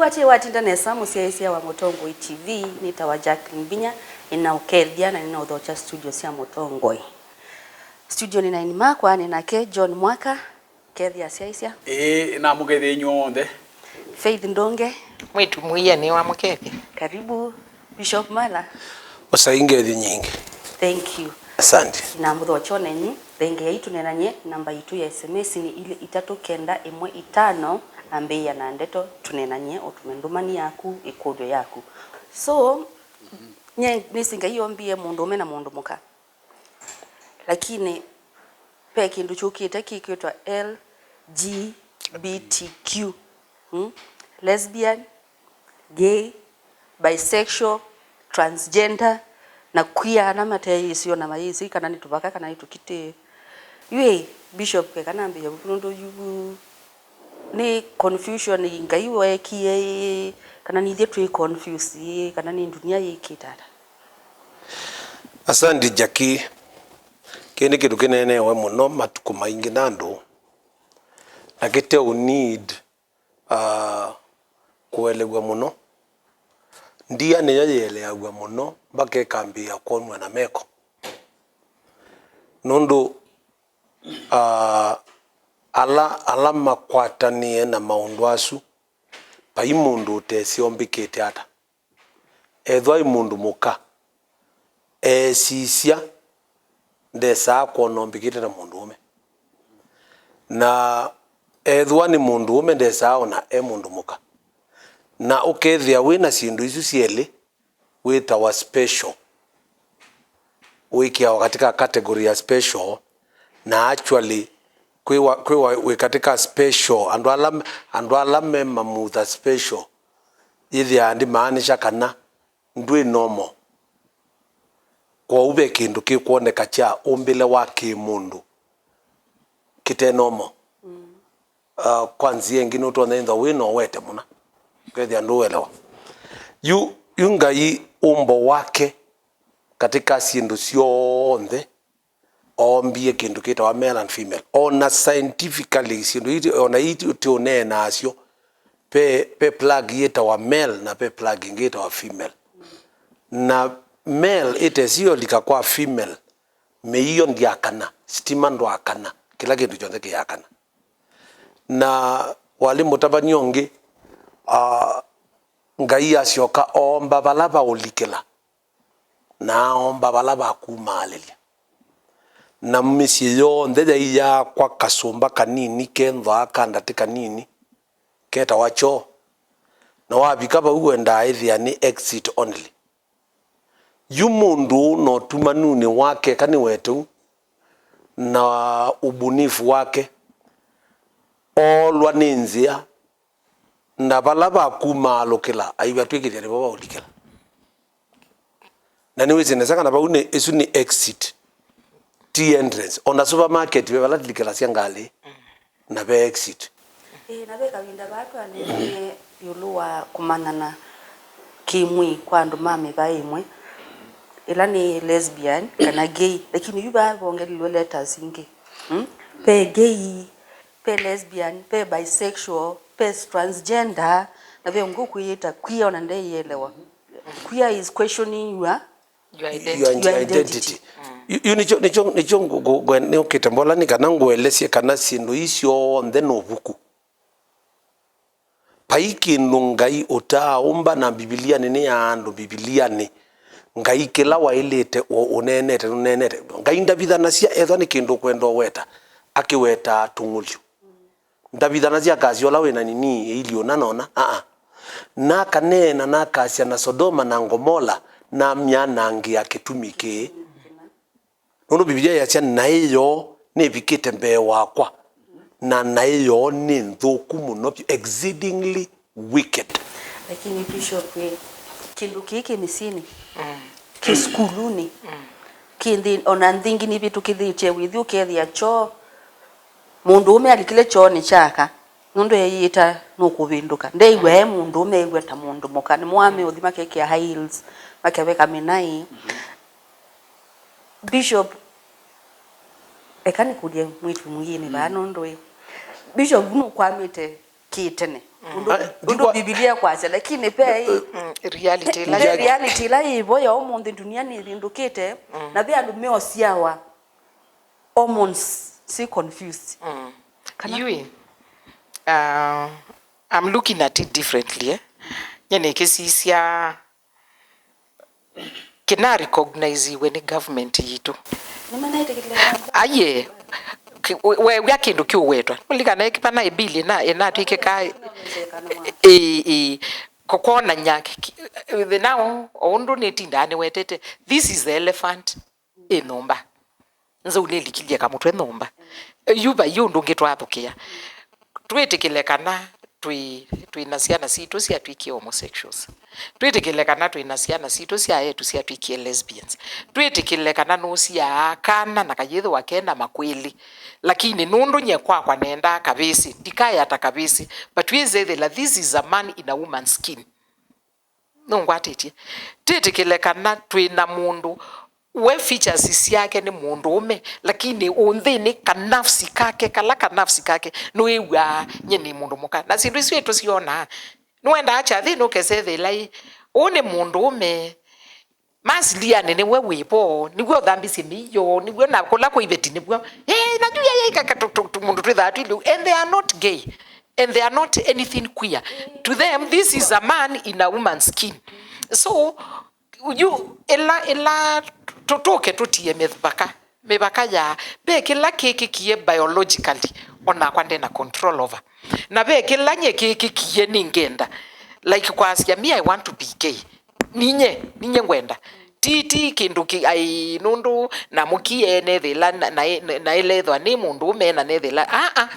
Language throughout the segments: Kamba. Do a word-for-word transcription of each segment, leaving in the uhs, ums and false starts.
Kwatĩ watinda nesa, mũsyaĩĩsya wa Mũtongoi T V, nĩtawa Jacqueline Mbinya, nĩnaũkethya na nĩnaũthokya studio sya Mũtongoi. Studio nĩ na aini makwa, nĩ nake John Mwaka, kethya asyaĩĩsya. Ĩĩ, namũkethya inyw'onthe. Faith Ndonge. Mwĩtu mũia nĩ wa mũkethya. Karibu. Bishop Mala. Ũsai ngethi nyingĩ. Thank you. Asante. Na mũthokyo nenyu, thengeai tũneenany'e, namba yitũ ya S M S nĩ ilĩ itatũ kenda ĩmwe itano, ambĩĩa na ndeto, tũneenany'e, ũtũme ndũmani yaku, ĩkũlyo yaku. So, nye nĩsĩ Ngai ombie mũndũũme na mũndũ mũka. Lakini ve kĩndũ kyũkĩte kĩkwĩtwa L G B T Q. Hmm? Lesbian, gay, bisexual, transgender, na queer, ala mateyĩsĩ ona mayĩsĩ kana nĩ tũvaka kana nĩ tũkitĩ. Yu ĩ, Bishop, keka nambĩĩe vu nũndũ yu nĩ confusion Ngai weekie ĩ, kana nithyĩ twĩ confused ĩ, kana nĩ ndunia yĩkĩte ata? Asante, Jackie. Kĩĩ nĩ kĩndũ kĩneenewe mũno matukũ maingĩ na andũ, na kĩteũ need, ah, kũelew'a mũno. Ndia nĩyo yĩeleaw'a mũno mpaka ĩkambĩĩa kwonw'a na meko. Nũndũ, ah, ala, ala makwatanĩe na maũndũ asu, vai mũndũ ũtesĩ ombĩkĩte ata. Ethĩwa e mũndũ mũka, eesisya ndesaa kwona ombĩkĩte ta mũndũũme. Na ethĩwa nĩ mũndũũme, ndesaa ona e mũndũ mũka. Na ũkethĩa wĩ na syĩndũ isu syelĩ, wĩtawa special. Wĩkĩawa katika category ya special, na actually kwĩwa, kwĩwa wĩ katika special, andũ ala, andũ ala me mamutha special, yĩthĩaa ndĩmaanisha kana ndwĩ normal. Kwoou ve kĩndũ kĩkwoneka kya ũmbĩle wa kĩmũndũ kĩte normal. Uh, kwa nzĩa ĩngĩ nũtonya ĩthwa wĩ no wete mũna, ũkethĩa ndũũelewa. Yu, yu Ngai ũmbo wake katika syĩndũ syonthe, oombie kĩndũ kĩtawa male and female. Ona scientifically, syĩndũ ii, ona ii tũneenaasyo, ve, ve plug yĩtawa male na ve plug ĩngĩ yĩtawa female. Na male ĩtesĩ yolika kwa female, mĩio ndyakana, sitima ndwakana, kĩla kĩndũ kyonthe kĩyakana. Na walĩ mũtavany'a ũngĩ, ah, Ngai asyoka oomba vala vaũlikĩla, na aomba vala va kumaalĩlya. Na mĩsyĩ yonthe yaĩ yaakwa kasũmba kanini kethwaa kandatĩ kanini ketawa kyoo. Na wavika vau wendaa ĩthĩa nĩ exit only. Yu mũndũ na ũtumanunĩ wake, eka nĩwete ũu, na ubunifu wake, oolwa nĩ nzĩa, na vala va kumaalũkĩla, aiw'a twĩkĩthya nĩvo vaũlikĩla. Na nĩwĩsĩ nesa kana vau nĩ, ĩsu nĩ exit, ti entrance. Ona supermarket ve vala ilikĩlasya ngalĩ, na ve exit. Ĩĩ, na ve kavinda vaa twaneenanie ĩũlũ wa kũmanyana kĩ-mwĩĩ kwa andũ ma mĩvaĩ ĩmwe, ĩla nĩ lesbian kana gay, lakini yu vaa vongelilwe letters ingĩ. Mm? Ve gay, ve lesbian, ve bisexual, ve transgender, na ve ũngĩ ũkwĩyĩta queer, ona ndeyĩelewa. Queer is questioning your Your identity. Your identity. Yu, yu nĩkyo, nĩkyo, nĩkyo ngũ-, ngũ-, ngũ-, nĩũkĩte mbola nĩ kana ngũelesye kana syĩndũ ii syonthe nĩ ũvuku. Vai kĩndũ Ngai ũtaaũmba, na Mbivilianĩ nĩ ya andũ, Mbivilianĩ Ngai kĩla waĩlĩte ũ-, ũneenete, nũneenete. Ngai ndavithanasya, ethwa nĩ kĩndũ ũkwenda ũweta, akĩwetaa tũng'ũlyũ. Ndavithanasya akasya ũla wĩ na nini ĩilyĩ ũna na ũna, aa. Na akaneena na akasya na Sodoma na Ngomola, namyanangĩa kĩtumi kĩĩ. Nũndũ Mbivilia yasya, "Naĩ yoo nĩvikĩte mbee wakwa, na naĩ yoo nĩ nthũku mũno vyũ, exceedingly wicked." Lakini Bishop, eh, kĩndũ kĩĩ kĩ mĩsyĩnĩ, mm, kĩ sukulunĩ, mm, kĩ nthĩ, ona nthĩ ingĩ nĩvĩtũkĩthĩtye, wĩthi ũkethĩa kyoo, mũndũũme alikile kyoonĩ kya aka, nũndũ eeyĩta nũkũvĩndũka. Ndeew'a e mũndũũme, eew'a ta mũndũ mũka. Nĩmo amea ũthi makekĩa high heels, makeveka mĩnaĩ. Bishop, eka nĩkũlye mwĩĩtu mũyĩnĩ vaa, mm, nũndũ ĩ, Bishop, nũkwamĩte kĩtene. Ũndũ, ah, ũndũ ndikwa- Bibilia kwasya, lakini ve ĩ-, mm, reality ĩla ve reality ĩla yĩvo ya ũmũnthĩ, dunia nĩvĩndũkĩte, na ve andũ meosyawa hormones si confused. Kana yui, uh, I'm looking at it differently, eh? Nye nĩkĩsisya kĩna recogniziwe nĩ government yitũ. Nĩmanaĩtĩkĩlĩka. Aye, ki-, we-, weew'a kĩndũ kĩũwetwa. Nũlikana ĩkĩpana ĩbili ĩna, ĩnatw'ĩkĩka. Ĩĩ, ĩĩ. Ko-, konany'a ki-, ki-, the now, o ũndũ nĩtindaa nĩwetete, this is the elephant ĩ nyũmba. Nzau nĩlikilye kamũtwe nyũmba. Yu vai ũndũ ũngĩ twathũkĩa. Twĩtĩkĩle kana twĩ, twĩ na syana sitũ syatw'ĩkie homosexuals. Twĩtĩkĩle kana twĩ na syana sitũ sya eĩtu syatw'ĩkie lesbians. Twĩtĩkĩle kana nũsyaa kana na kayĩthĩwa ke na makwĩlĩ. Lakini nũndũ nye kwakwa nendaa kavĩsĩ, ndikayata kavĩsĩ, but twĩsethĩla this is a man in a woman's skin. Nũngwatĩtye. Twĩtĩkĩle kana twĩ na mũndũ we features syake nĩ mũndũũme, lakini ũnthĩnĩ kanafsi kake, kala kanafsi kake, nĩwĩw'aa, "Nyie nĩ mũndũ mũka." Na syĩndũ isu tũsyonaa. Nĩwendaa kyathĩnĩ ũkesethĩla ĩ, "Ũũ nĩ mũndũũme." Masilianĩ nĩwe wĩ vo, nĩwe ũthambisye mĩio, nĩwe na kũla kwa iveti nĩw'o. Ĩĩ, na yu yeye kaka tũ-, tũ-, tũmũndũ twĩthaa twĩ lĩu. And they are not gay. And they are not anything queer. To them, this is a man in a woman's skin. So, yu, ĩla, ĩla tũ-, tũke tũtie mĩvaka. Mĩvaka ya, ve kĩla kĩkĩkie biologically, onakwa ndena control over. Na ve kĩla nye kĩkĩkie nĩngenda. Like kwasya, "Me, I want to be gay." Ninye, ninye ngwenda. Ti, ti kĩndũ kĩ, ai, nũndũ namũkie nethĩla, na, na, na, na ĩlethwa nĩ mũndũũme na nethĩla. Aa,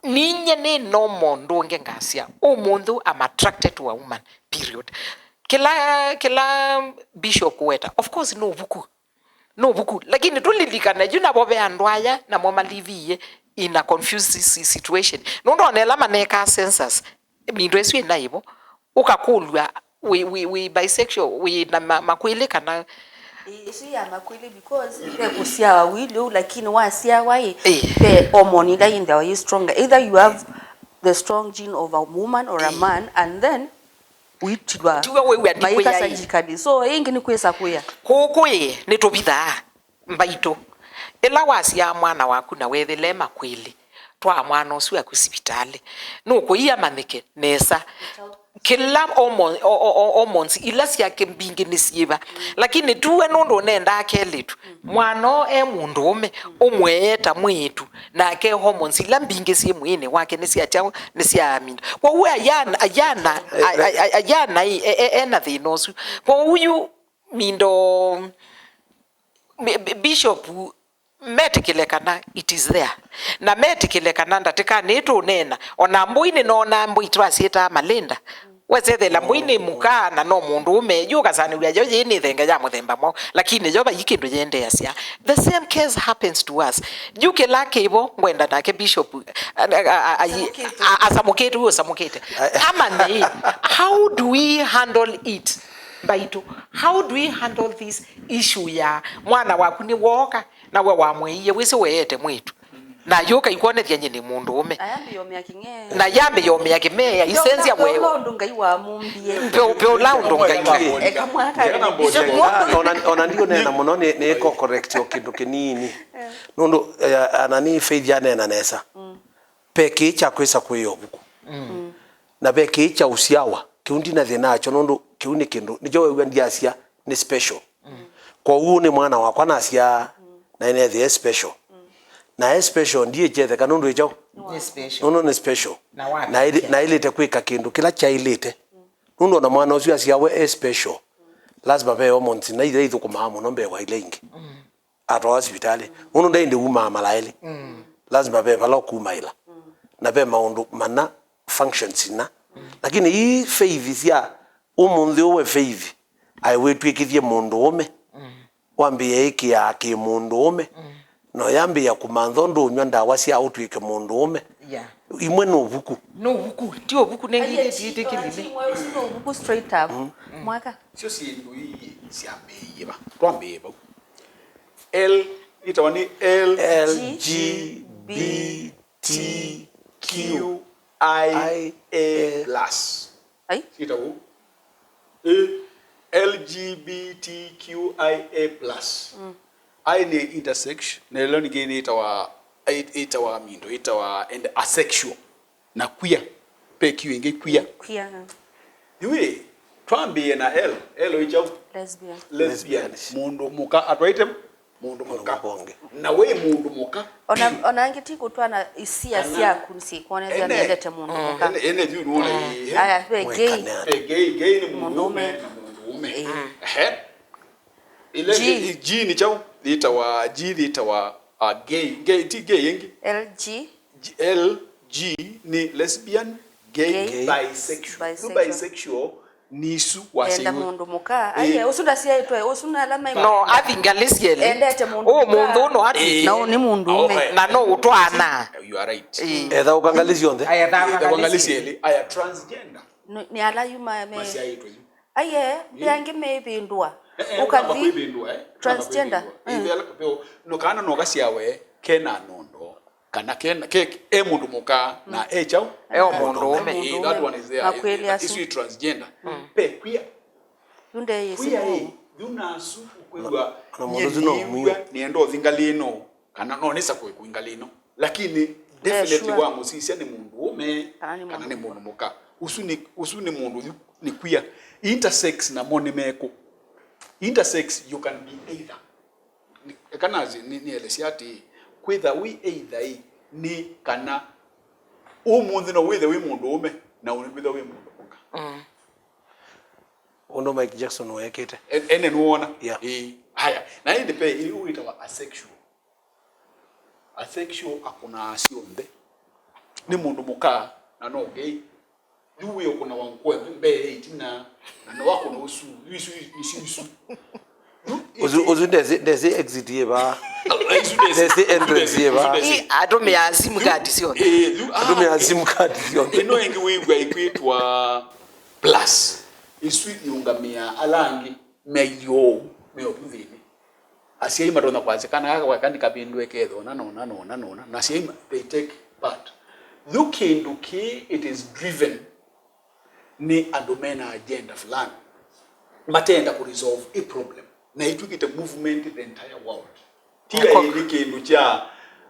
ninye nĩ normal ũndũ ũngĩ ngasya. Ũmũnthĩ I'm attracted to a woman. Period. Kĩla, kĩla Bishop weta, of course, nĩ ũvuku. Nĩ ũvuku. Lakini tũlilikane, yu navo ve andũ aya, namo maliviie in a confused si-, situation. Nũndũ ona ĩla manekaa census, mindo ĩsu ĩnaĩvo, ũkakũlw'a, wĩ, wĩ, wĩ bisexual, wĩ na ma-, makwĩlĩ kana? Ĩ-, ĩsu ya makwĩlĩ, because ve kũsyawa wĩlĩ ũu, lakini wasyawa ĩ, ĩ, ve hormone ila yĩnthĩawa yĩ stronger. Either you have the strong gene of a woman or a, ĩ, man, and then ũitilwa. Tiwe wĩw'a maika ndikwĩai surgically. So, ĩngĩ nĩ kwĩsa kwĩa. Kũkũ ĩ, nĩtũvithaa mbaitũ. Ĩla wasyaa mwana waku na wethĩle makwĩlĩ, twaa mwana ũsu waku sivitalĩ. Nũkũia amanyĩke nesa. Kĩla hormo-, o-, o-, o-, hormones ila syake mbingĩ nĩ syĩva. Lakini tuwe nũndũ ũnendaa kelĩtu. Mwana ũũ e mũndũũme, ũmũee ta mwĩĩtu, nake hormones ila mbingĩ syĩ mwĩĩnĩ wake nĩ sya kyaũ? Nĩ sya amindo. Kwoou ayana, ayana, a-, a-, a-, ayana ĩ, e-, e-, ena thĩna ũsu. Kwoou yu mindo, mi-, bi-, bishop metĩkĩle kana it is there. Na metĩkĩle kana ndatĩka nĩtũneena. Ona mbũi nĩnoonaa mbũi twasyĩtaa malinda. Wesethela mbũi nĩ mũka na no mũndũũme, yu ũkasanĩw'a yo yĩ nĩ thenge ya mũthemba mwaũ, lakini yo vai kĩndũ yendeeasya. The same case happens to us. Yu kĩla kĩvo ngwenda nake bishop, a-, a-, a-, a-, a-, asamũkĩte, ũyũ ũsamũkĩte. Amanye, how do we handle it? Mbaitũ, how do we handle this issue ya mwana waku nĩ wooka na we wamweeie, wĩsĩ weete mwĩĩtu? Na yũka ikwonethya nyie nĩ mũndũũme. Aya mbĩomea kĩng'ee. Na yambĩyomea kĩmee, aisenzya weũ. Ũla ũndũ Ngai wamũmbie. Pe, pe ũla ũndũ Ngai wa. Eka mwaka. Ona, ona ndiũneena mũno, nĩ, nĩ ko correct o kĩndũ kĩnini. Nũndũ, eh, ana nĩ Faith aneena nesa. Pe kĩĩ kya kwĩsa kwĩya ũvuku. Na ve kĩĩ kya ũsyawa. Kĩu ndina thĩna nakyo, nũndũ kĩu nĩ kĩndũ, nĩkyo weew'a ndyasya nĩ special. Kwoou nĩ mwana wakwa nasyaa, na nethĩe special. Na e special, ndiĩkyetheka nũndũ ĩkyo. Nĩ special. Nũndũ nĩ special. Na wathĩkya. Na ĩlĩ-, na ĩlĩte kwĩka kĩndũ kĩla kyaĩlĩte. Nũndũ ona mwana ũsu asyawe e special, lazima ve hormones na ila ithũkũmaa mũno mbee wa ila ingĩ. Atwawa sivitalĩ. Nũndũ ndaĩ ndĩumaa mala elĩ. Lazima ve vala ũkumaĩla. Na ve maũndũ mana functions ina. Lakini ii faith sya ũmũnthĩ ũũ we Faith, aĩ wĩtw'ĩkĩthye mũndũũme, wambĩĩe ĩkĩaa kĩ mũndũũme, na ũyambĩĩa kũmantha ũndũ ũnyw'a ndawa sya ũtw'ĩke mũndũũme. Yeah. Imwe nĩ ũvuku. Nĩ ũvuku, ti ũvuku, nĩ ngithĩti ĩtĩkĩlile. Nĩ ũvuku straight up. Mwaka. Syo syĩndũ ii syambĩĩie va? Twambĩĩe vau. L, ĩtawa nĩ L G B T Q I A plus. Ai? Sita u. Eh, L G B T Q I A plus. I nĩ intersex, na ĩla ningĩ nĩ ĩtawa, ĩtawa mindo, ĩtawa and asexual. Na queer. Pe Q ĩngĩ, queer. Queer. Yu ĩ, twambĩĩe na L, L ĩ kyaũ? Lesbian. Lesbian. Lesbian. Mũndũ mũka atwaĩte mũndũ mũka. Mũndũ mũka ũngĩ. Na wĩ mũndũ mũka. Ona, ona angĩ ti kũtwana isia syaku nĩsikwonethya nĩendete mũndũ mũka. Ene, ene yu nũona ĩ. Aya, ve gay. Mwĩkane. Ve gay, gay nĩ mũndũũme na mũndũũme. Ehe. Ile G. I, G nĩ kyaũ? Yĩtawa, G yĩtawa, uh, gay. Gay, ti gay ĩngĩ. L G. G, L G nĩ lesbian, gay, gay, bisexual. Bisexual. Bisexual nĩ isu wasya enda mũndũ mũka. Aiye, ũsu ndasyaĩtwe, ũsu na ala mai. No, athi ngalĩ syelĩ. Endete mũndũ mũka. Ũũ mũndũ no athi. Na ũũ nĩ mũndũ ũme. Okay. Na no ũtwana. You are right. Etha ũka ngalĩ syonthe. Etha ũka ngalĩ syelĩ. Aya, transgender. Nĩ ala yu ma, me. Masyaĩtwe yu. Aiye, mbĩa angĩ meĩvĩndũa. Eh, eh, ũkathi kwĩvĩndũa, eh? Transgender. Kwĩvĩndũa. Ĩthela kapeo, no kana no kasyawe kena nondo. Kana kena, ke, e mũndũ mũka na e kyaũ? E o mũndũ ũme. Eh, that one is there. Makwĩlĩ asu. Isu i transgender. Pe queer. Yu ndeyĩsĩ. Queer, eh, yu nasu ũkwĩw'a, na mũndũ ũsu no mũio. Nĩenda ũthi ngalĩ ĩno. Kana no nĩsa kũĩ kũingalĩ ĩno. Lakini definitely wa mũsisya nĩ mũndũ ũme kana nĩ mũndũ mũka. Ũsu nĩ, ũsu nĩ mũndũ yu nĩ queer. Intersex namo nĩ mekũ? Intersex, you can be either. Eka nasi nĩ, nĩelesya atĩ, kwĩtha wĩ either ĩ, nĩ kana ũmũnthĩ no wĩthe wĩ mũndũ ũme na ũnĩ kwĩtha wĩ mũndũ mũka. Ũndũ Mike Jackson weekĩte. En-, ene nĩwona? Yeah. Ĩĩ. Haya. Na ĩndĩ pe ĩu wĩtawa asexual. Asexual akũnaa syonthe. Nĩ mũndũ mũka na no gay. Yu wĩ ũkũnawa ngũa mbee ĩtina na no akũna ũsu. Yu isu, isu, isu. Ũsu, ũsu ndesĩ, ndesĩ exit yĩva. Isu ndesĩ, ndesĩ entrance yĩva. Isu ndesĩ. Ĩ, atũmĩaa sim card syonthe. Ĩĩ, yu, ah, atũmĩaa sim card syonthe. Ĩno ĩngĩ wĩw'a ĩkwĩtwa plus. Isu iũngamĩaa ala angĩ. Meilye ũu, me ovu nthĩnĩ. Asyai matonya kwasya kana gaka weka nĩkavĩndũe ketho na nona, nona, nona. Na asyai ma-, they take part. Yu kĩndũ kĩĩ, it is driven nĩ andũ mena agenda fulani. Matenda kũ resolve a problem. Na ĩtw'ĩkĩte movement the entire world. Ti ya ĩndĩ kĩndũ kya,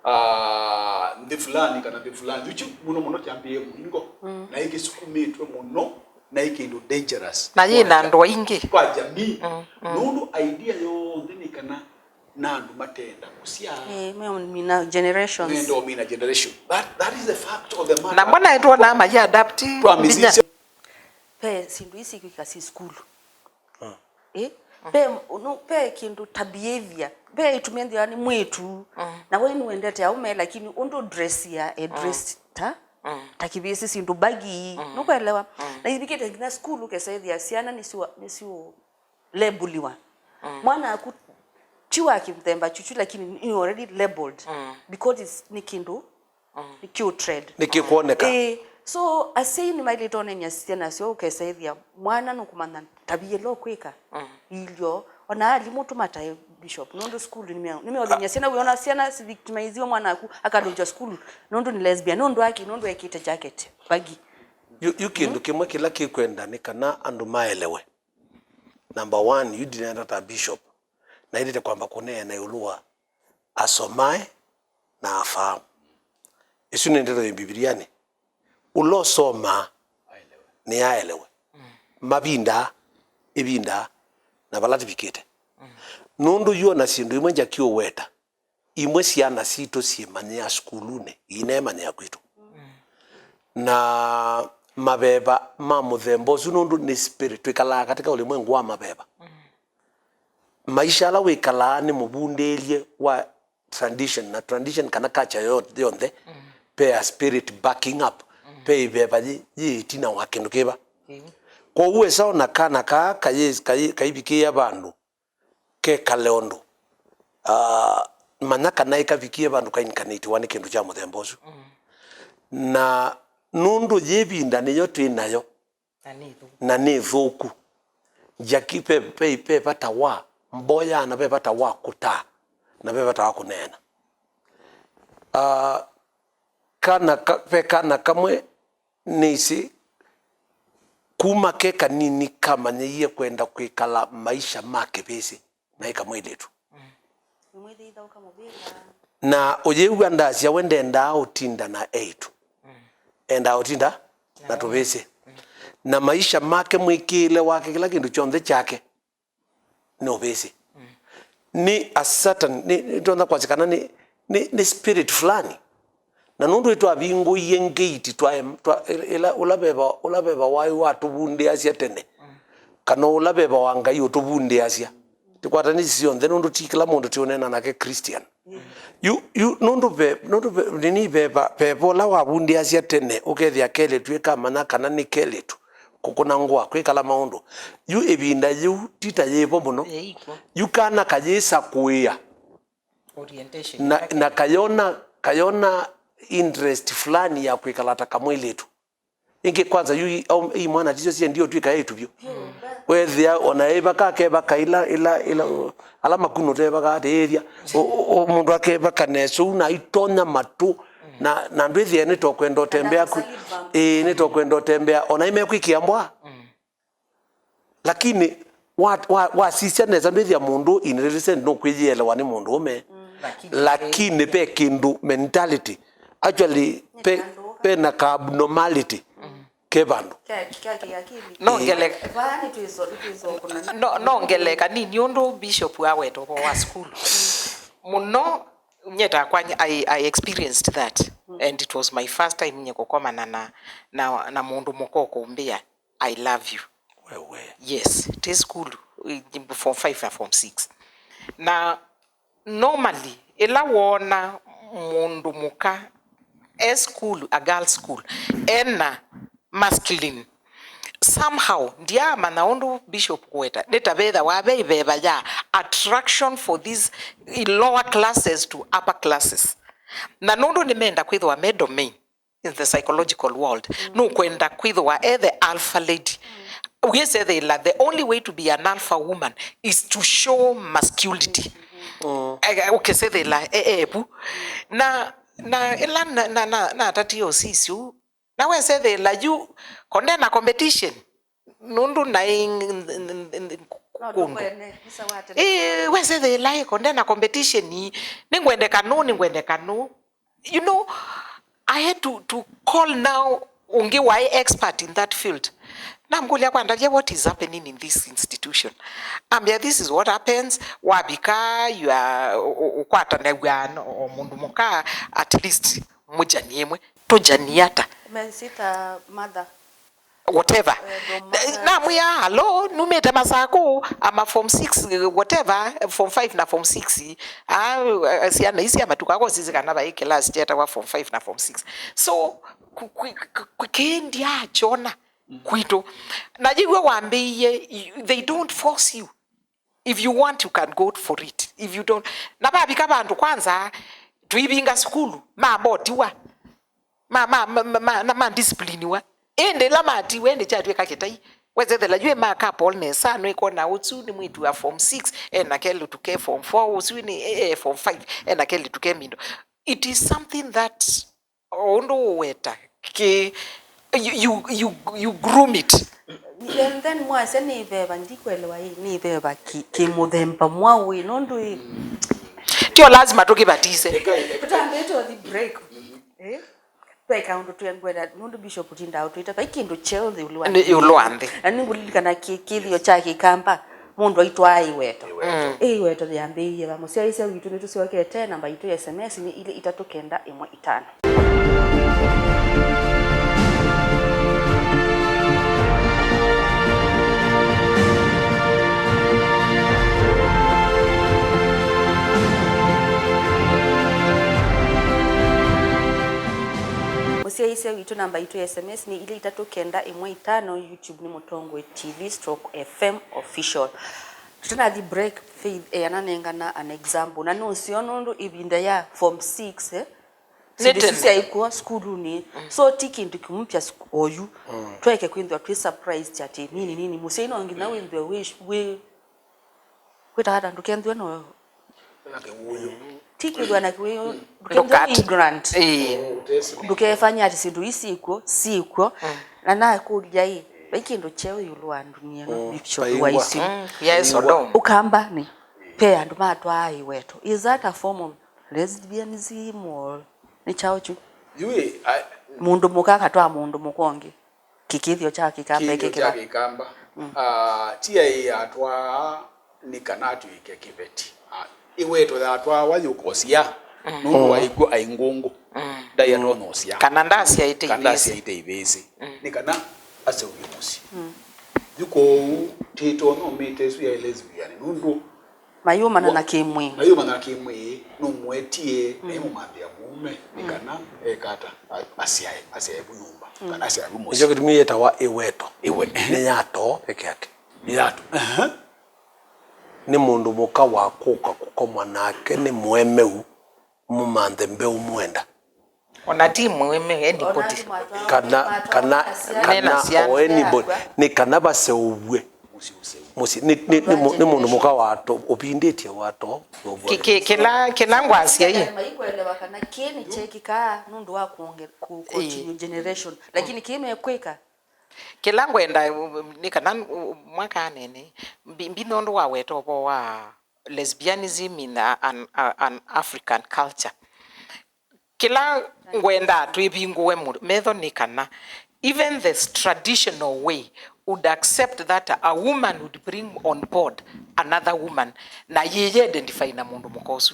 ah, nthĩ fulani kana nthĩ fulani. Yu kyu mũno mũno kyambĩĩe mũingo. Na ĩkĩsukumĩtwe mũno na ĩ kĩndũ dangerous. Na yĩ na andũ aingĩ. Kwa jamii. Nũndũ idea yonthe nĩ kana na andũ matenda kũsyaa. Eh, me mina generations. Menda ũmina generation. That, that is the fact of the matter. Na mbona ĩtwonaa mayi adapt. Kwa mĩsisya. Pe syĩndũ isi kwĩka si sukulu. Ĩ, pe, no, pe kĩndũ ta behavior. Pe ĩtumĩa nthĩa nĩ mwĩtu. Na we nĩwendete aume, lakini ũndũ dress ya, e dress ta, ta kĩvĩsĩ syĩndũ baggy. Nũkwelewa? Na ivikĩte nginya sukulu ũkesa ĩthĩa syana nĩsyo, nĩsyo labeliwa. Mwana aku ti wa kĩmũthemba kyũkyũ, lakini nĩ already labeled because it's, nĩ kĩndũ nĩkĩũtrend. Nĩkĩkwoneka. Ĩĩ. So, asyai nĩmaĩlĩte onany'a syana syoo, ũkesa ĩthĩa mwana nũkũmanya tavia ĩla ũkwĩka. Ilyo, ona alimũ tũmatae, Bishop, nũndũ sukulu nĩme-, nĩmeũthĩny'a syana, wĩona syana sivictimiziwe, mwana aku akalũngya sukulu nũndũ nĩ lesbian, nũndũ aki, nũndũ ekĩte jacket baggy. Yu, yu kĩndũ kĩmwe kĩla kĩkwenda nĩ kana andũ maelewe. Number one, yu ndinenda ta Bishop. Naĩlĩte kwamba kũneena ĩũlũ wa asomae na afaamu. Ĩsu nĩ ndeto yĩ Mbivilianĩ. Ũla ũsomaa nĩaelewe. Mavinda, ĩvinda, na vala tũvikĩte. Nũndũ yu ona syĩndũ imwe njakĩũweta, imwe syana sitũ syĩmanyĩaa sukulunĩ, iineemanyĩa kwitũ. Na maveva ma mũthemba ũsu, nũndũ nĩ spirit, twĩkalaa katika ũlimwengu wa maveva. Maisha ala wĩkalaa nĩ mũvundĩĩlye wa tradition, na tradition kana culture yo-, yonthe, pe a spirit backing up, pe ĩveva yĩ, yĩ ĩtina wa kĩndũ kĩva. Kwoou wĩsa ona kana kaa kayĩ-, kayĩ-, kaivikĩĩa vandũ, kekale ũndũ. Ah, manya kana ĩkavikie vandũ kainkanĩtiwa nĩ kĩndũ kya mũthemba ũsu. Na nũndũ yĩ ĩvinda nĩyo twĩ nayo, na nĩ ĩthũku. Na nĩ ĩthũku. Jackie, ve, ve, ve vata wa mboya, na ve vata wa kũtaa, na ve vata wa kũneena. Ah, kana ka-, ve kana kamwe nĩsĩ kuma ke kanini kamanyĩie kwenda kwĩkala maisha ma kĩvĩsĩ na ĩka mwĩlĩtu. Na ũyĩw'a ndasya we ndendaa ũtinda na eĩtu. Endaa ũtinda na tũvĩsĩ. Na maisha make mwĩkĩĩle wake kĩla kĩndũ kyonthe kyake nĩ ũvĩsĩ. Nĩ a certain, nĩ, nĩtwenda kwasya kana nĩ, nĩ, nĩ spirit fulani. Na nũndũ ĩtwavingũie ngĩiti twa, twa, ĩla, ũla veva, ũla veva waĩ watũvundĩasya tene, kana ũla veva wa Ngai ũtũvundĩasya, tĩkwatanĩsye syonthe, nũndũ ti kĩla mũndũ tĩũneena nake Christian. Yu, yu, nũndũ ve, nũndũ ve, nini veva, veva ũla wavundĩasya tene, ũkethĩa kelĩtu ĩkamanya kana nĩ kelĩtu, kũkũna ngũa, kwĩkala maũndũ. Yu ĩvinda yĩu ti ta yĩvo mũno. Ĩikw'o. Yu kana kayĩsa kũĩa. Orientation na, yake. Na kayona, kayona interest fulani ya kwĩkala ta kamwĩlĩtu. Ĩngĩ kwanza yu i-, au, i mwana tisyo sie ndio twĩka eĩtu vyũ. Wethĩa ona ĩvaka akevaka ila, ila, ila, ala makunũte evaka atĩĩthya. O, o, o, mũndũ akevaka nesũ na itonya matũ. Na, na ndwĩthĩa nĩtokwenda ũtembea ku-, ĩĩ, nĩtokwenda ũtembea. Ona imekwĩkĩa mbwa. Lakini wa, wa, wasisya nesa ndwĩthĩa mũndũ in real sense nũkwĩyĩelewa nĩ mũndũũme. Lakini ve kĩndũ mentality. Actually, pe, pe na ka abnormality ke vandũ. Kya, kya kĩakili. No ngele- Vaa nĩtwĩso-, nĩtwĩsokũna. No, no ngele kanini ũndũ Bishop aweta ũvoo wa sukulu. Mũno nye takwa I, I experienced that. And it was my first time nye kũkomana na, na, na mũndũ mũka ũkũmbĩa, "I love you." Wewe. Yes, ti sukulu, form five na form six. Na normally, ĩla woona mũndũ mũka e sukulu, a girls school, ena masculine, somehow, ndiamanya ũndũ Bishop kũweta, nĩ ta vethawa ve ĩveva ya attraction for these lower classes to upper classes. Na nũndũ nĩmenda kwĩthĩwa me domain, in the psychological world, nũkwenda kwĩthĩwa e the alpha lady. Wĩsethĩla the only way to be an alpha woman is to show masculinity. Eh, ũkĩsethĩla e, e vu. Na, na ĩla na, na, na, natatie ũsisyo, na wesethĩla yu konde na competition. Nũndũ naĩ n-, n-, n-, n-, kũndũ. Ĩĩ, wesethĩla ĩ konde na competition ii. Nĩngwendeka nũ, nĩngwendeka nũ. You know, I had to, to call now ũngĩ waĩ expert in that field. Namkũlya, "Kwa ndavya, what is happening in this institution?" Ambĩa, "This is what happens, wavika, you are, ũ-, ũ-, ũkwatanaw'a na o mũndũ mũka, at least mũjani ĩmwe." Tũjani ata? Mesita mother. Whatever. Eh, ndo mother. Namwĩa, "Hello, numĩte Masakũ, ama form six, whatever, form five na form six." Ah, syana isi amatuka akosi kana vai class kyetawa form five na form six. So, ku-, ku-, ku-, ku-, kĩĩ ndyakyona kwitũ. Na yĩw'a wambĩie, you, they don't force you. If you want, you can go for it. If you don't, na vavika vandũ kwanza, tũivinga sukulu, mabotiwa, ma, ma, ma, ma, ma, na ma discipliniwa. Ĩndĩ ĩla matiwe, ĩndĩ kyatw'ĩka kĩtai. Wesethela yu ĩma couple nesa, nũikona ũsu nĩ mwĩĩtu wa form six, ena kelĩtu ke form four, ũsu nĩ, e, e, form five, ena kelĩtu ke middle. It is something that, o ũndũ ũweta, ki, you, you, you, you groom it. And then mwasya nĩ veva, ndikwelewa ĩ, nĩ veva ki, ki mũthemba mwaũ ĩ, nũndũ ĩ. Tio lazima tũkĩvatise. Tũtambĩte ũthi break. Eh? Ve kaũndũ twengwenda, nũndũ Bishop ũtindaa ũtwĩta, vai kĩndũ kyeũ nthĩ ĩũlũ wa nthĩ. Nĩ ĩũlũ wa nthĩ. Na nĩngũlilikana kĩ-, kĩthĩo kya Kĩkamba, mũndũ aitwaa ĩweto. Ĩweto. Ĩ ĩweto yambĩĩie va? Mũsyaĩĩsya witũ, nĩtũsyokete, namba itũ ya S M S nĩ ilĩ itatũ kenda ĩmwe itano. Mũsyaĩĩsya witũ, namba itũ ya S M S nĩ ilĩ itatũ kenda ĩmwe itano, YouTube nĩ Mũtongoi T V stroke F M Official. Tũtanathi break, Faith eananengana an example, na nũseo nũndũ ĩvinda ya form six, eh, syĩndũ isu syaĩkũa sukulunĩ. So ti kĩndũ kĩmupya oyu. Twaeke kwĩthĩwa twĩ surprised atĩ nini nini mũsyai no nginya wĩthĩwe wĩ, wĩ, kwĩta ata ndũkethĩwe no. Na kĩwũyũ. Ti kĩthwa na kĩwĩũ, ndũkethĩwe ignorant. Ĩĩ. Ndũkefanye ati syĩndũ ii syĩkw'o, syĩkw'o. Na nakũlya ĩ, vai kĩndũ kyeũ ĩũlũ wa ndunia ĩno, nĩkyo wa isu. Mm, ya Sodom. Ũkambanĩ, ve andũ matwaa ĩweto. Is that a form of lesbianism or nĩ kyaũ kyu? Yu ĩ, I- Mũndũ mũka akatwaa mũndũ mũka ũngĩ. Kĩkĩthyo kya Kĩkamba kĩkĩthyo kya kĩkĩla. Kĩkamba. Ah, ti aĩ atwaa nĩ kana atw'ĩke kĩveti. Ah, ĩweto yatwawa yũkosya nũndũ wa ikw'ũ aingũngũ. Ndaĩ atonya ũsya. Kana ndasyaĩte kana ivĩsĩ. Ndasyaĩte ivĩsĩ. Nĩ kana aseũvye mũsyĩ. Yu kwoou tĩtonya ũmĩte ĩsu yaĩ lesbian nũndũ Mayũmana na kĩmwĩĩ. Mayũmana na kĩmwĩĩ, nũmũetie, na ĩmũmanthĩa mũũme, nĩ kana eka ata, a- asyae, asyae vu nyũmba, kana asyae vu mũsyĩ. Nĩkyo kĩtumi yĩtawa ĩweto. Ĩwe. Nĩ ya too peke yake. Nĩ ya too. Ehe. Nĩ mũndũ mũka wa kũka kũkomwa nake nĩ mũemeu, mũmanthe mbeũ mwenda. Ona ti mũũme, anybody. Kana, kana, kana o anybody. Nĩ kana vaseũvw'e mũsyĩ. Mũsyĩ. Nĩ, nĩ, nĩ mũ- nĩ mũndũ mũka wa too, ũvindĩtye wa too. Ki- ki- kĩla, kĩla ngwasya ĩ. Maikuelewa kana kĩĩ nĩ kyekĩkaa nũndũ wa kuonge- ku- continue generation. Lakini kĩĩ mekwĩka. Kĩla ngwenda, um, nĩ kana, um, mwaka anene, mbi- mbi nũndũ wa weta ũvoo wa lesbianism in a- an, a- an African culture. Kĩla ngwendaa twĩvingũe mu- metho nĩ kana even the s- traditional way would accept that a woman would bring on board another woman na yĩyĩ identify na mũndũ mũka ũsu.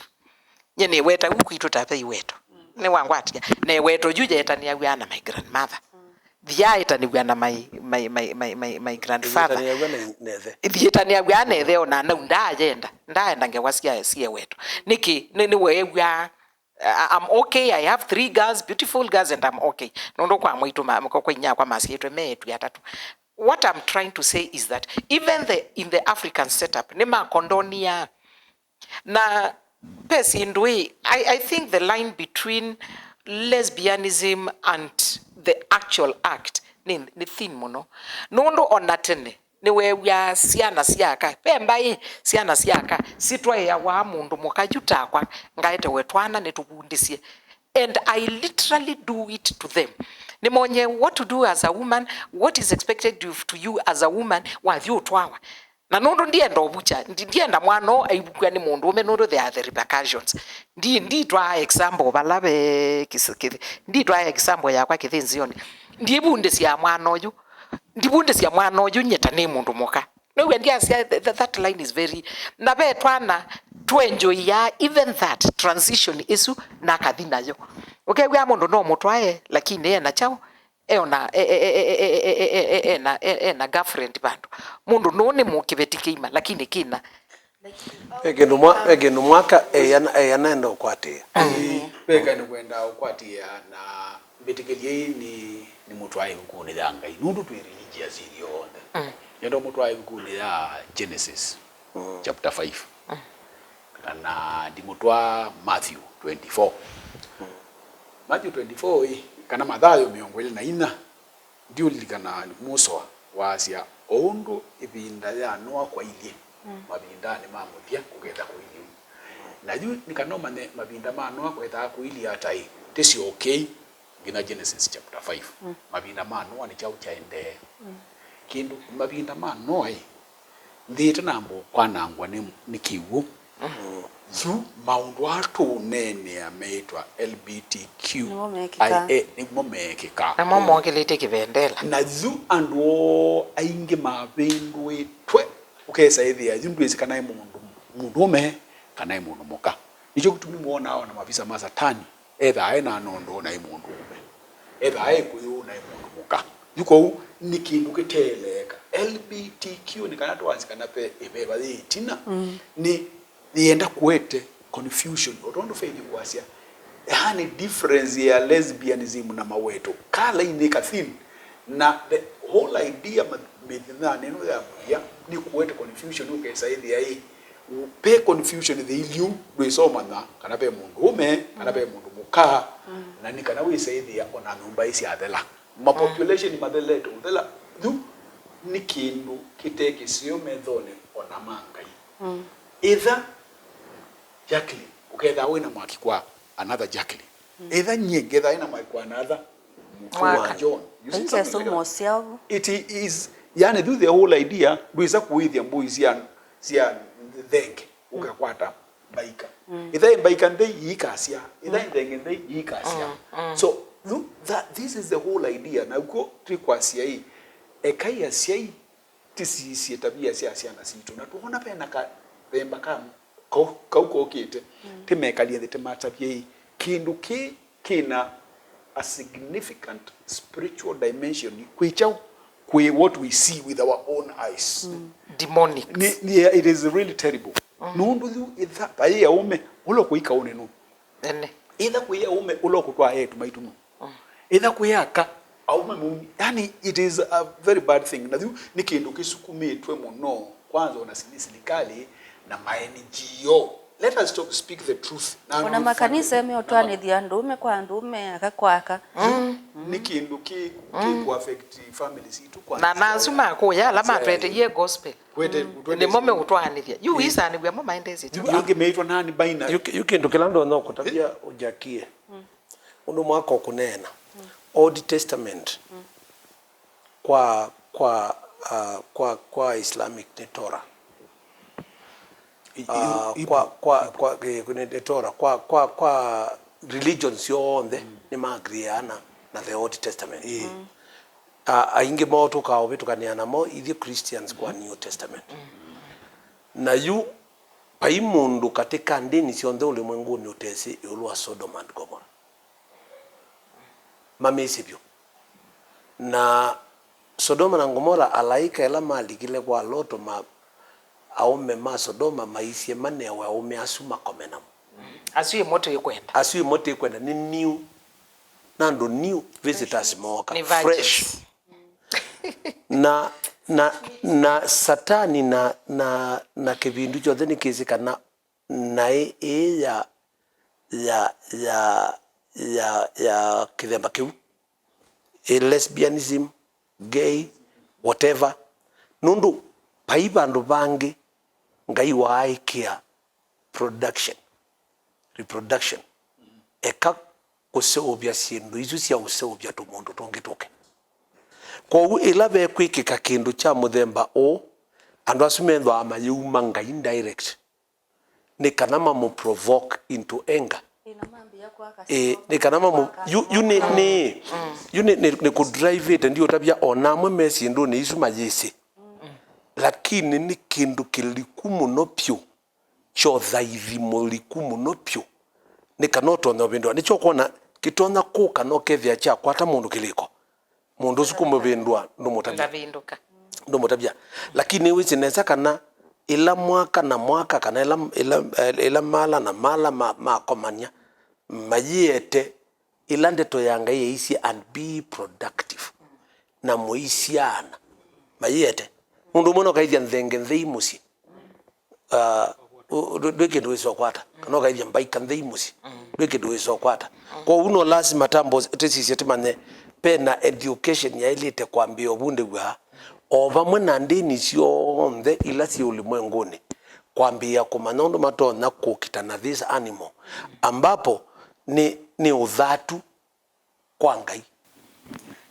Nye nĩweta u kwitũ ta ve iweto. Nĩwangwatia. Na ĩweto yu yetanĩaw'a na my grandmother. Yĩtanĩaw'a na my, my, my, my, my, my grandfather. Yĩtanĩaw'a na, na ĩthe. Yĩtanĩaw'a na ĩthe ona nau ndaayenda. Ndaenda ngewa sya, sya ĩweto. Nĩkĩ? Nĩ, nĩweew'aa, "I- I'm okay, I have three girls, beautiful girls, and I'm okay." Nũndũ kwa mwaitũ ma- kwa inyakwa masyaĩtwe me eĩtu atatũ. What I'm trying to say is that even the, in the African setup, nĩmakondonia. Na ve syĩndũ ĩ, I, I think the line between lesbianism and the actual act nĩ, nĩ thin mũno. Nũndũ ona tene, nĩweew'aa syana sya aka, ve mbaĩ syana sya aka sitwaĩawa mũndũ mũka yu takwa, ngaetewe twana nĩtũvundĩsye. And I literally do it to them. Nĩmonyie what to do as a woman, what is expected of- to you as a woman, wathi ũtwawa. Na nũndũ ndienda ũvukya, ndi- ndienda mwana ũũ aivukw'a nĩ mũndũũme nũndũ there are the repercussions. Ndi- nditwaa example vala ve kĩs- kĩth- nditwaa example yakwa kĩthĩnzĩonĩ. Ndivundĩsya mwana ũyũ, ndivundĩsya mwana ũyũ nyie ta nĩ mũndũ mũka. Nĩw'a ndiasya th- th- that line is very, na ve twana twenjoiaa even that transition ĩsu na akathi nayo. Ũkew'aa mũndũ no mũtwae lakini ena kyaũ? Eona e- e- e- e- e- e- e- e- e- ena e- ena girlfriend vandũ. Mũndũ nũũ nĩ mũkĩveti kĩima lakini kĩna. Ve kĩndũ mwa- ve kĩndũ mwaka eyana eyana enda ũkwatĩĩa. Ĩĩ, ve kĩndũ kwenda ũkwatĩĩa na mbĩtĩkĩlyei nĩ nĩ mũtwae ĩvukunĩ ya Ngai nũndũ twĩ religious ithyonthe. Nĩenda mũtwae ĩvukunĩ ya Genesis chapter five. Kana ndimũtwaa Matthew twenty-four. Matthew twenty-four ĩ, kana Mathayo mĩongo ĩlĩ na inya, ndiũlilikana mũsoa, wasya, o ũndũ ĩvinda ya Noa kwailyĩ, mavindanĩ ma mũthya kũketha kũilyĩ. Na yu nĩ kana ũmanye mavinda ma Noa kwethaa kũilyĩ ata ĩ, tĩsyokei nginya Genesis chapter five. Mavinda ma Noa nĩ kyaũ kyaendee? Kĩndũ, mavinda ma Noa ĩ, nthĩ ĩtanamba kwanangwa nĩ, nĩ kĩw'ũ. Yu maũndũ aa tũũneenea meĩtwa L G B T Q I A nĩmo meekĩkaa. Nĩmo meekĩkaa. Namo mokĩlĩtye kĩvendela. Na yu andũ oo aingĩ mavĩndũĩtwe, ũkesa ĩthĩa yu ndwĩsĩ kana e mũndũ mũndũũme kana e mũndũ mũka. Nĩkyo kĩtumi mwonaa ona mavisa ma Satani ethaa e na anondo na e mũndũũme, ethaa e kũyũ na e mũndũ mũka. Yu kwoou nĩ kĩndũ kĩteeleeka. L G B T Q nĩ kana twasye kana ve ĩveva yĩ ĩtina, nĩ yĩenda kũete confusion. O tondũ Faith ũkwasya, yaani difference ya lesbianism na maweto, color-inĩ ka thin, na the whole idea ma- mĩthinanĩ ĩno ya mũthya nĩ kũete confusion, ũkesa ĩthĩa ĩ, ve confusion thĩiliu, ndwĩsa ũmanya kana ve mũndũũme kana ve mũndũ mũka, na nĩ kana wĩsa ĩthĩa ona nyũmba ĩsyathela. Ma population mathelete ũthela. Yu nĩ kĩndũ kĩte kĩseo methonĩ ona ma Ngai. Ĩtha Jacqueline, Ũkethĩwa wĩ na mwaki kwa another Jacqueline. Etha nyie ngetha ĩna mwaki kwa another mũtwe wa Mwaka. John. You see something like that? Ũsyavu. It is, yani, the whole idea, ndwĩsa kũĩthya mbũi sya, sya nthenge, ũkakwata mbaika. Ĩtha ĩ mbaika nthei, iikasya. Ĩtha ĩ nthenge nthei, iikasya. So, look, that, this is the whole idea. Na ũkw'o twĩkwasya ĩ, ekai asyai tĩsisye tavia sya syana sitũ. Na twoona ve na kathemba ka kau, kau kokĩte, tĩmekalye nthĩ tĩmatavye ĩ, kĩndũ kĩĩ kĩna a significant spiritual dimension kwĩ kyaũ, kwĩ what we see with our own eyes. Demonic. Nĩ, nĩ, it is really terrible. Nũndũ yu ĩtha, vai aũme, ũla ũkũika ũnĩ nũ? Ene. Ĩtha kwĩ aũme, ũla ũkũtwaa eĩtu maitũ nũ? Ĩtha kwĩ aka, aũme mũni. Yani, it is a very bad thing. Na yu nĩ kĩndũ kĩsukumĩtwe mũno, kwanza ona si-, nĩ silikalĩ na ma N G O. Let us talk, speak the truth. Na ona makanisa meũtwanĩthya ndũme kwa ndũme, aka kwa aka. Nĩ kĩndũ kĩ, kĩ kũ affect family sitũ kwa na, na asu makũya ala matweteie gospel. Kwete, kwete nĩmo meũtwaanĩthya. Yu wisanĩw'a mo maendesye. Yu angĩ meĩtwa nani baina. Yu, yu kĩndũ kĩla ndonya kũtavya ũjakie. Ũndũ mwako kũneena, Old Testament kwa, kwa, uh, kwa, kwa Islamic nĩ Torah. Uh, kwa, kwa, kwa, eh, nĩ, nĩ Torah. Kwa, kwa, kwa religion syonthe nĩ maagreeana na the Old Testament. Uh, aingĩ moo tũkaũvĩtũkanĩa namo ithyĩ Christians kwa New Testament. Na yu vai mũndũ katĩ ka ndĩni syonthe ũlĩmwengũnĩ ũtesĩ ĩũlũ wa Sodom and Gomorrah. Mamĩsĩ vyũ. Na Sodoma na Ngomora, alaĩka ĩla malikile kwa Loto, ma, aũme ma Sodoma maisye manewe aũme asu makome namo. Asu ĩmo twĩkwenda. Asu ĩmo twĩkwenda nĩ new, na andũ new visitors mooka. Nĩ virgins. Fresh. Na, na, na Satani na, na, na kĩvindu kyonthe nĩkĩsĩ kana naĩ ĩĩ ya, ya, ya, ya, ya kĩthemba kĩu, ĩ lesbianism, gay, whatever, nũndũ vai vandũ vangĩ Ngai waaĩkĩa production, reproduction, eka kũseũvya syĩndũ isu sya ũseũvya tũmũndũ tũngĩ tũke. Kwoou ĩla vekwĩkĩka kĩndũ kya mũthemba ũũ, andũ asu methĩawa mayĩuma Ngai direct. Nĩ kana mamũ provoke into anger. Ĩĩ, nĩ kana mamũ, yu, yu nĩ, nĩ, yu nĩ, nĩ, nĩ kũ drive-ĩte, ndiũtavya o na amwe me syĩndũnĩ isu mayĩsĩ. Lakini nĩ kĩndũ kĩliku mũno vyũ, kya ũthaithi mũliku mũno vyũ, nĩ kana ũtonye ũvĩndũa. Nĩkyo ũkwona kĩtonya kũka na ũkethĩa kyakwata mũndũ kĩlĩko. Mũndũ ũsu kũmũvĩndũa ndũmũtavya. Ndavĩndũka. Ndũmũtavya. Lakini nĩwĩsĩ nesa kana ĩla mwaka na mwaka, kana ĩla, ĩla, ĩla mala na mala ma, makomany'a, mayĩete ĩla ndeto ya Ngai yaisye, "And be productive," na mũisyaana. Mayĩete. Mũndũ ũmwe no kaĩthya nthenge nthei mũsyĩ. Ah, u-, ndwĩ, ndwĩ kĩndũ wĩsa ũkwata, kana ũkaĩthya mbaika nthei mũsyĩ, ndwĩ kĩndũ wĩsa ũkwata. Kwoou no lasima tambo tĩsisye tĩmanye pena education yaĩlĩte kwambĩĩa ũvundĩw'a o vamwe na ndĩni syonthe ila syĩ ũlimwengũnĩ, kwambĩĩa kũmanya ũndũ matonya kũkita na this animal, ambapo nĩ, nĩ ũthatu kwa Ngai.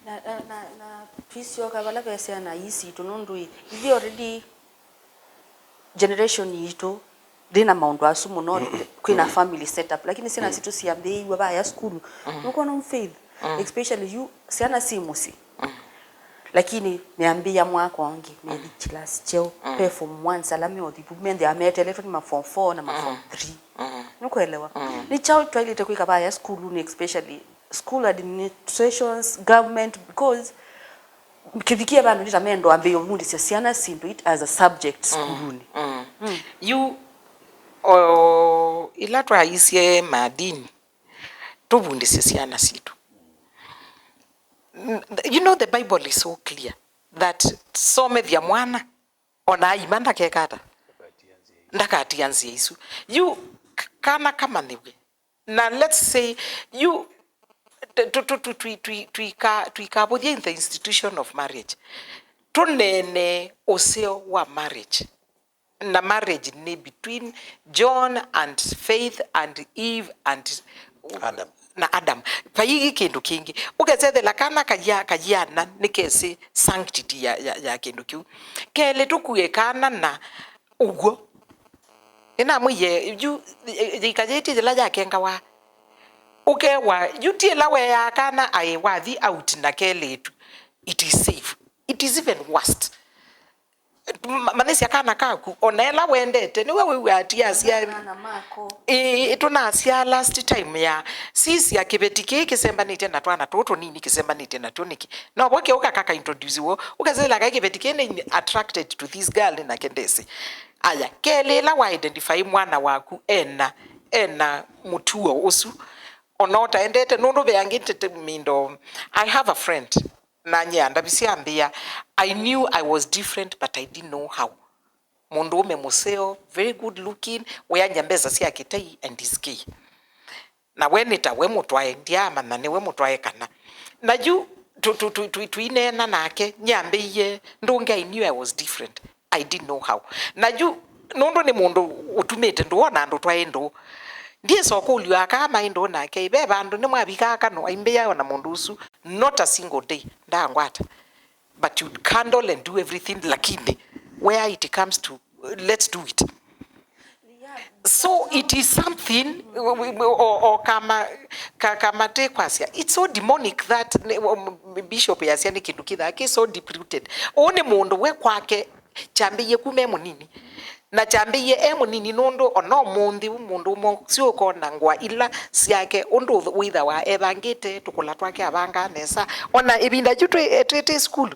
Na, na, na, na twisyoka vala ve syana ii sitũ, nũndũ ĩ, ithyĩ already generation yitũ ndĩ na maũndũ asu mũno, kwĩna family setup, lakini syana sitũ syambĩĩiw'a vaya sukulu. Nũkwona Faith, especially yu syana syĩ mũsyĩ. Lakini meambĩĩa mwaka ũngĩ, methi class kyeũ, ve form ones ala meũthi vu, methĩawa meteletwe nĩ ma form four na ma form three. Nĩkũelewa? Nĩ kyaũ twaĩlĩte kwĩka vaya sukulunĩ, especially school administrations, government, because kĩvikie vandũ nĩ ta mendo ambĩĩa ũvundĩsya syana syĩndũ it as a subject sukulunĩ. Yu o ila twaisye madini, tũvundĩsye syana sitũ. N-, you know, the Bible is so clear that somethya mwana ona aima ndakeka ata, ndakatia nzĩa isu. Yu k-, kana kamanyĩw'e. Na let's say, yu, t-, tu-, tu-, tu-, twi-, twi-, twika-, twikavũthya in the institution of marriage. Tũneene ũseo wa marriage. Na marriage nĩ between John and Faith and Eve and Adam. Na Adam. Vai kĩndũ kĩngĩ. Ũkesethela kana kayia-, kayiana nĩkesĩ sanctity ya, ya, ya kĩndũ kĩu. Kelĩ tũkue kana na ũw'o. Nĩnamwĩie, yu, yĩika yĩtĩ yĩla yakengawa. Ũkewa, yu ti ĩla weaa kana aĩ wathi out na kelĩtu. It is safe. It is even worst. Ma-, manyĩsya kana kaku, ona ĩla wendete, nĩwe wĩw'aa ti asyai. Ana mako. Ĩĩ, tũnasya last time ya, sisya kĩveti kĩĩ kĩsembanĩtye na twana tũũ tũnini kĩsembanĩtye natw'o nĩkĩ? No vo kĩũka kaka introduce wo, ũkasĩla kaĩ kĩveti kĩĩ nĩ attracted to this girl nĩ nake ndesĩ. Aya, kelĩ ĩla wa identify mwana waku ena, ena mũtuo ũsu, ona ũtaendete, nũndũ ve angĩ tete mindo, I have a friend, na nyie andavisye ambĩa, I knew I was different but I didn't know how. Mũndũũme mũseo, very good looking, weany'a mbesa sya kĩtai and is gay. Na we nĩ ta we mũtwae, ndyaamanya nĩ we mũtwae kana. Na yu tũ-, tũ-, tũ-, tũ-, tũineena nake, nyambĩie ndũnge, I knew I was different. I didn't know how. Na yu nũndũ nĩ mũndũ ũtumĩte ndũũ, ona andũ twaĩ ndũũ. Ndyĩsa ũkũlyo aka maĩ ndũũ nake, ve vandũ nĩmwavikaa kana aimbĩa ona mũndũ ũsu, not a single day ndangwata. But you'd candle and do everything, lakini where it comes to, let's do it. So it is something, o, o kama, ka-, kama te kwasya, it's so demonic that ne-, o, m-, bishop yasya nĩ kĩndũ kĩthaa kĩ so deep rooted. Ũũ nĩ mũndũ we kwake kyambĩie kuma e mũnini. Na kyambĩie e mũnini nũndũ ona ũmũnthĩ ũũ mũndũ ũmwe syo ũkona ngũa ila syake ũndũ wĩthawa evangĩte, tũkũla twake avangaa nesa. Ona ĩvinda yu twĩ, twĩ, twĩ school,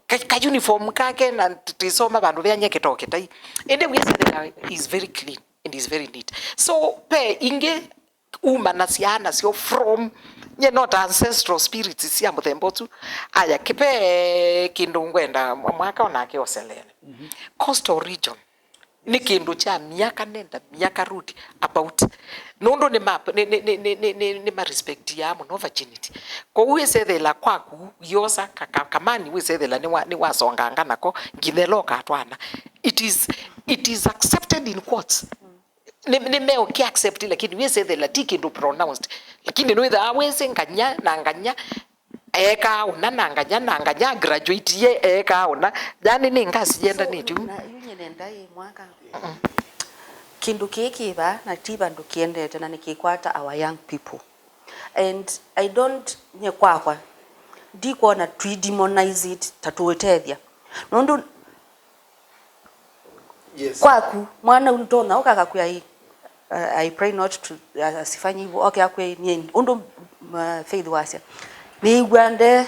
ka, ka uniform kake na t-, twĩsoma vandũ veany'e kĩtoo kĩtai. Ĩndĩ wĩsethĩa is very clean and is very neat. So ve ingĩ umanasya nasyo from, nye not ancestral spirits sya mũthemba ũsu. Aya, kĩve kĩndũ ngwenda mwaka onake oselele. Coastal region. Nĩ kĩndũ kya miaka nenda, miaka root about. Nũndũ nĩ ma, nĩ, nĩ, nĩ, nĩ, nĩ, nĩ ma respect ya mũno virginity. Kwoou wĩsethela kwaku, yosa ka, ka, kamani wĩsethela nĩ wa, nĩ wasonganga nako, nginya ĩla ũkatwana. It is, it is accepted in quotes. Nĩ, nĩ meũkĩ accept, lakini wĩsethela ti kĩndũ pronounced. Lakini nĩwĩthaa wĩsĩ nganya na nganya, eekaa ũna na nganya na nganya, graduate ye eekaa ũna. Yani nĩ ngasi yendanĩtye ũu. Na yu nyie nenda ĩ mwaka. Kĩndũ kĩĩ kĩ vaa na ti vandũ kĩendete na nĩkĩkwata our young people. And I don't, nye kwakwa, ndikwona twi demonize it ta tũũtethya. Nũndũ Yes. Kwaku, mwana ũyũ ndonya ũka akakwĩa ĩ, uh, I pray not to, uh, asifanye hivyo. Okay, akwĩa ĩ, nie, ũndũ, uh, Faith wasya. Nĩĩw'a nde,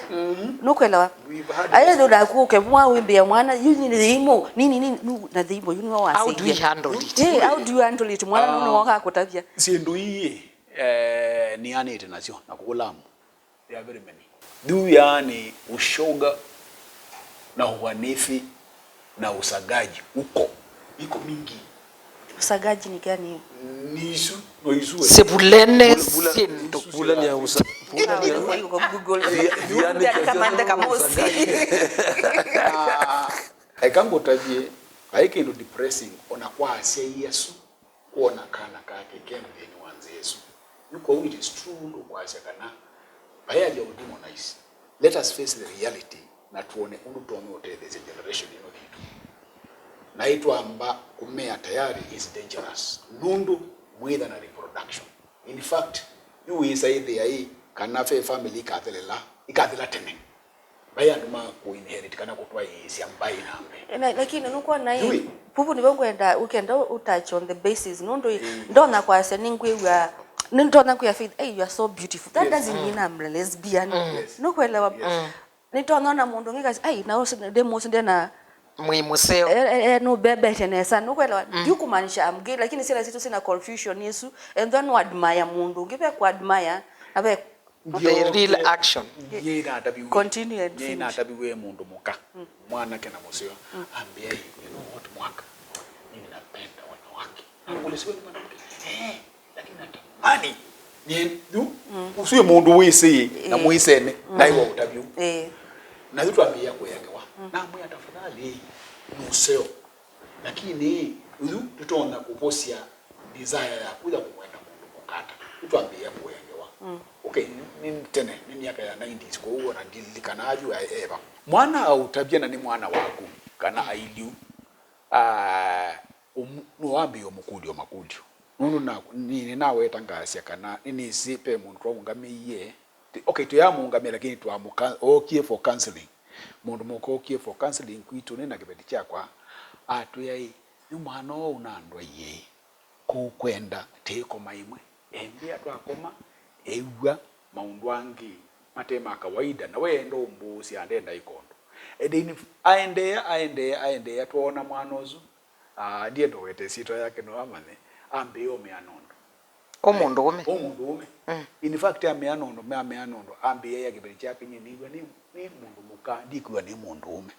nũkwelewa? We've had aye this. Ndo ndakuke mwa wĩmbĩa mwana, yu nĩ thimo, nini, nini, nu-, na thimo, yu nĩwe wasaidia. How do we handle it? Eh, how do you handle it? Mwana nũũ nĩwoka akũtavya. Syĩndũ ii, eh, nĩanĩte nasyo na kũkũlamu. There are very many. Juu yaani ushoga na uhanithi na usagaji uko. Iko mingi. Usagaji ni gani hiyo? Ni isu, no isu. Sivulene. Vula-, vula-, sindu. Vula ni ya usa-, vula ni ya usa-, kwa hiyo kwa Google. Via-, via-, via-, via-, via-, kamosi. Ah, eka ngũtavye, vai kĩndũ depressing, ona kwa asyai asu. Kwona kana kake ke nthĩnĩ wa nzĩa ĩsu. Yu kwoou it is true ũndũ ũkwasya kana vai aja ũdemonize. Let us face the reality na tuone ũndũ tũtonya ũtetheesya generation ĩno yitũ. Na ĩtwamba kũmea tayari is dangerous nũndũ mwĩtha na reproduction. In fact, yu wĩsa ĩthĩa ĩ kana ve family ikathelela, ikathela tene. Vai andũ ma kũ inherit kana kũtwaĩĩsya mbaĩ na mbee. Na, lakini nũkwona ĩ, Yui. Vuvu nĩvo ngwenda, ũkenda ũ touch on the basis, nũndũ ĩ, mm, ndonya kwasya nĩngwĩw'a, nĩndonya kwĩa Faith, "Hey, you are so beautiful." That, yes, doesn't mean I'm a lesbian. Mm. Yes. Nũkwelewa? Yes. Mm. Nĩtonya ona mũndũ ũngĩ kasi, "Ai, na ũsu ndĩ mũsu ndĩ na mwĩ mũseo." E, e, e, nũmbembete nesa, nũkwelewa? Mm. Ndiũkũmaanisha I'm gay, lakini syana sitũ sina confusion ĩsu, ethwa nũ admire mũndũ ũngĩ, ve kũ admire, na ve The real action. Continue and finish. Nataviwe mũndũ mũka, mm, mwanake na mũseo, mm, ambia, "Hey, you know what, mwaka? Mimi napenda wanawake." Nakuuliziwa ni mwanamke. Eh, lakini natamani. Ni, yu, mm, usiwe mũndũ wĩsĩ na, eh, mwĩsene, mm, na iwa ũtavyu. Eh. Na yu twambia kuyangewa. Mm. Na mwĩa tafadhali, mũseo. Lakini ũyu ndũtonya kũvosya desire yaku ya kũmwenda mũndũ mũka ata. Nĩtwambĩĩa kũea ngewa. Mm. Okay, nĩ, nĩ tene, nĩ myaka ya nineties, kwoou ona ndililikana yu e-, eva. Mwana aũtavya na nĩ mwana waku, kana ailyu, ah, ũmu-, nũambĩĩa ũmũkũlya makũlyo. Nũndũ na, nĩ, nĩnaweta ngasya kana nĩnĩsĩ ve mũndũ twaũngamĩie. Ti-, okay, tũyamũngamĩa, lakini twamũka-, ookie for counseling. Mũndũ mũka ookie for counseling kwitũ, nĩ na kĩveti kyakwa, atwĩa ĩ, nĩ mwana ũũ ũnandwaie ĩ, kũu kwenda tĩkoma ĩmwe. Embĩa twakoma, ew'a maũndũ angĩ mate ma kawaida, na we enda ũmbũũsya, ndenda ĩkondo. And in, aendeea, aendeea, aendeea, twoona mwana ũsu, ah, ndienda ũwete ĩsyĩtwa yake, no amanye, ambĩĩa ũmea nondo. Ũ mũndũũme. Ũ mũndũũme. Mm. In fact, amea nondo, amea nondo, ambĩĩa ya kĩveti kyake, nyie nĩw'a nĩ, nĩ mũndũ mũka, ndikwĩw'a nĩ mũndũũme.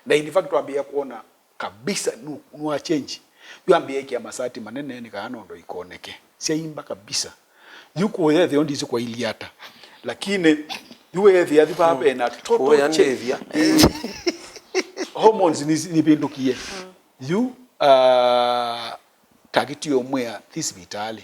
Na in fact, twambĩĩa kuona kabisa nu-, nua change. Yu ambĩĩa ĩkĩa masati manene nĩ kana nondo ikoneke. Syaimba kabisa. Yu kũyethĩa ndisi kwailyĩ ata. Lakini yu wethĩa thi vave na total change. Kũya ndĩthya. Hormones ni, nipindukie. Yu, ah, takitio mwĩa thi sivitalĩ.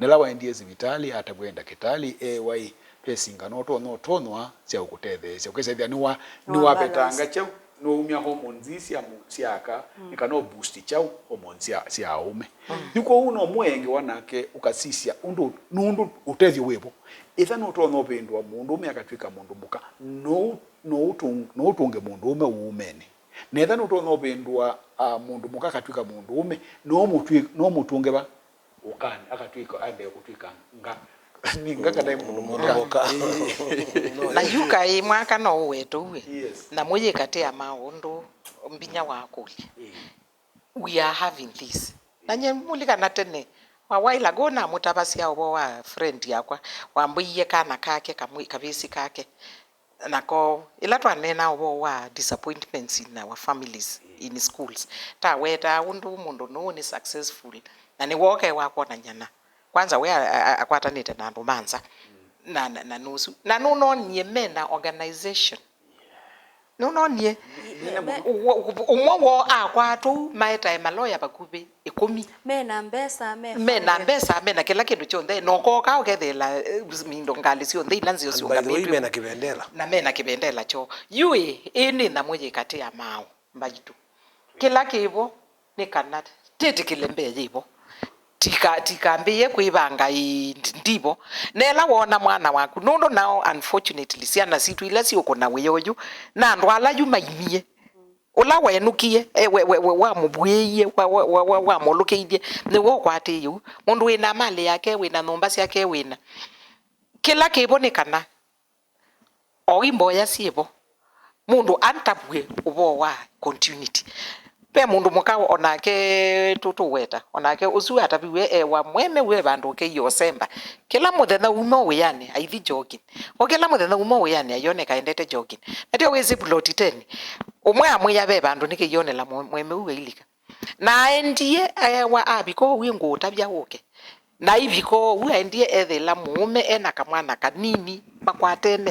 Nĩla waendie sivitalĩ, atavw'a nĩ ndakĩtalĩ, ewa ĩ, ve singano ũtonya ũtonywa sya ũkũtetheesya. Ũkĩsethĩa nĩwa-, nĩwavetanga kyaũ, nũumya hormones ii sya mu-, sya aka, nĩ kana ũ boost kyaũ, hormones sya, sya aũme. Yu kwoou no mũengewa nake ũkasisya ũndũ, nũndũ ũtethyo wĩvo. Ĩtha nũtonya ũvĩndũa mũndũũme akatw'ĩka mũndũ mũka, no, no ũtũng-, no ũtũnge mũndũũme ũũmenĩ. Na ĩtha nũtonya ũvĩndũa, ah, mũndũ mũka akatw'ĩka mũndũũme, no mũtw'ĩ-, no mũtũnge va? Ũkani, akatw'ĩka, aendee kũtw'ĩka nga. Nĩ nga kana ĩ mũndũ mũka. Mũka. Ĩĩ. Na yu kaĩ mwaka no ũwetũw'e. Yes. Na mũyĩkatĩa ma ũndũ mbinya wa kũlya. Ĩĩ. We are having this. Na nyie mũlikana tene, a while ago namũtavasya ũvoo wa friend yakwa, wambĩie kana kake, kamwĩ-, kavĩsĩ kake. Nako, ĩla twaneenaa ũvoo wa disappointments in our families, in schools, tawetaa ũndũ mũndũ nũũ nĩ successful, na nĩwooka wa kwonany'a na, kwanza we a-, a-, akwatanĩte na andũ ma nza, na, na, na nũsu. Na nũnonie mena organization. Nũnonie. Nĩ-, nĩ-, ũmwe woo akwatwa ũu, maetae maloya vakuvĩ ĩkũmi. Mena mbesa, me na family. Mena mbesa, mena kĩla kĩndũ kyonthe. Na ũkooka ũkethĩĩla, eh, mindo ngalĩ syonthe ila nzeo. And by the way, ciũngamĩtw'e. Mena kĩvendela. Na mena kĩvendela kyoo. Yu ĩ, ĩ nĩ nyamũ yĩ katĩ ya maaũ maitũ. Kĩla kĩvo nĩ kana tĩtĩkĩle mbee yĩvo. Tika-, tikambĩĩe kwĩvanga ĩ ndi-, ndivo. Na ĩla woona mwana waku, nũndũ nao, unfortunately, syana sitũ ila siũkũna wĩa ũyũ, na andũ ala yu maimie. Ũla wenũkie, e, we, we, we, wamũvuĩie, wa, wa, wa, wa, wamũlũkĩilye, nĩwe ũkwatĩĩe ũu. Mũndũ wĩ na malĩ yake, wĩ na nyũmba syake, wĩ na kĩla kĩvo nĩ kana, o imboya syĩvo, mũndũ antavw'e ũvoo wa continuity. Ve mũndũ mũka o nake tũ-, tũweta, o nake ũsu ataviw'e e wa mwene wĩ vandũ ũkĩie ũsemba. Kĩla mũthenya uma wĩanĩ, aithi jogging. O kĩla mũthenya uma wĩanĩ, ayoneka endete jogging. Na tyo wĩsĩ plot ten. Ũmwe amwĩa ve vandũ nĩkĩionela mwe-, mwene ũu ailika. Na aendie, ewa avika ũu ĩngũũtavya ũke. Na aivika ũu, aendie ethĩla mũũme ena kamwana kanini makwatene.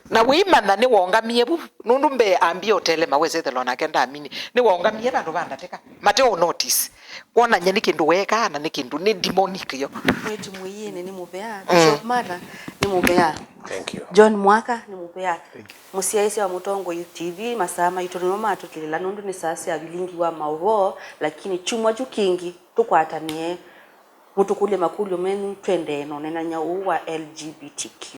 Na wĩimanya nĩwaũngamie vu, nũndũ mbee ambie ũtelema, wesethela onake ndamini. Nĩwaũngamie vandũ va ndatĩka, mate ũ notice. Kwonany'a nĩ kĩndũ weekaa na nĩ kĩndũ, nĩ demonic yo. Mwĩĩtu mũiĩnĩ nĩ mũvea. Mm. Bishop Martha nĩ mũvea. Thank you. John Mwaka nĩ mũvea. Thank you. Mũsyaĩĩsya wa Mũtongoi T V, masaa maitũ nĩmo matũkĩlĩla nũndũ nĩ saa sya vilingi wa maũvoo, lakini kyumwa kyu kĩngĩ tũkwatanĩe, mũtũkũlye makũlyo menyu, twendee na ũneenany'a ũũ wa L G B T Q.